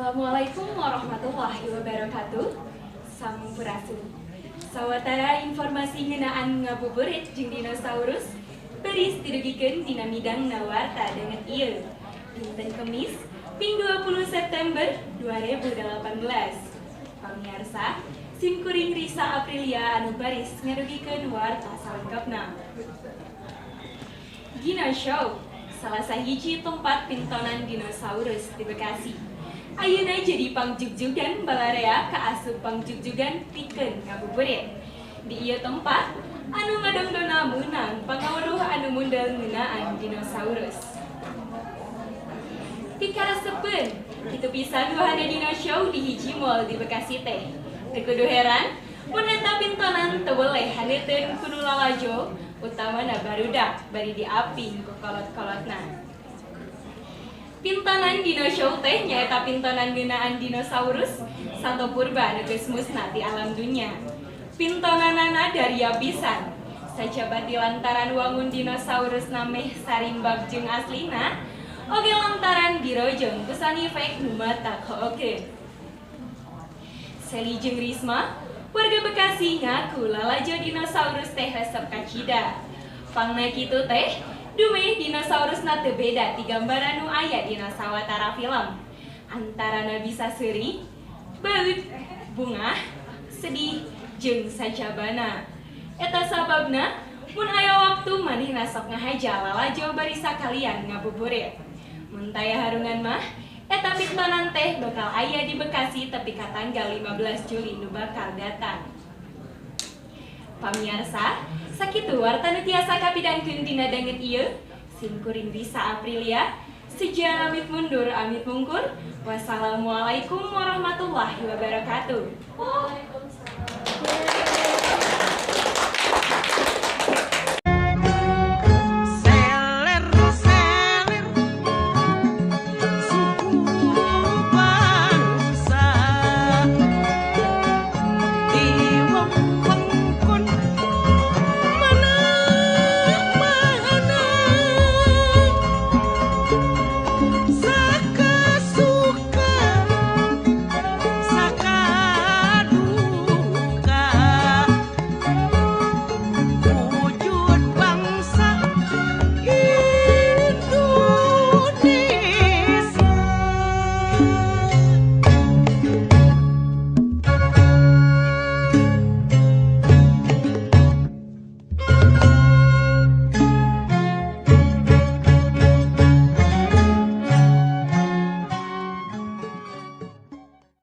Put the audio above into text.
Assalamualaikum warahmatullahi wabarakatuh. Sampurasun. Sawatara informasi ngeunaan ngabuburit jeung dinosaurus baris didugikeun dina midangna warta danget ieu. Dinten Kemis, ping 20 September 2018. Pamiarsa, sim kuring Risa Aprilia anu baris ngadugikeun warta salengkapna. Dino Show, salah sahiji tempat pintonan dinosaurus di Bekasi, ayeuna jadi pangjugjugan balarea kaasup pangjugjugan pikeun ngabuburit. Di ieu tempat, anu ngadongdona meunang pangaweruh anu mundel ngeunaan dinosaurus. Pikaresepeun, kitu pisan wahana Dino Show di hiji mall di Bekasi teh. Teu kudu heran, mun eta pintonan teu weleh haneuteun ku nu lalajo, utamana barudak bari diaping ku kolot-kolotna. Pintonan Dino Show teh nyaeta pintonan ngeunaan dinosaurus sato purba nu geus musna ti alam dunya. Pintonanana daria pisan. Sajabati lantaran wangun dinosaurus meh sarimbag jeung aslina, oge lantaran dirojong ku sound effect nu matak hookeun. Seli jeung Risma, warga Bekasi, ngaku lalajo dinosaurus teh resep kacida. Pangna kitu teh, dumeh dinosaurusna teu beda ti gambaran nu aya dina sawatara film. Antarana bisa seuri, baeud, bungah, sedih, jeung sajabana. Eta sababna, mun aya waktu manehna sok ngahaja lalajo bari sakalian ngabuburit. Mun taya harungan mah, eta pintonan teh bakal aya di Bekasi tepi ka tanggal 15 Juli nu bakal datang. Pamiarsa, sakitu warta nu tiasa kapidangkeun dina danget ieu. Sim kuring Risa Aprilia, seja amit mundur amit mungkur. Wassalamualaikum warahmatullahi wabarakatuh. Waalaikumsalam.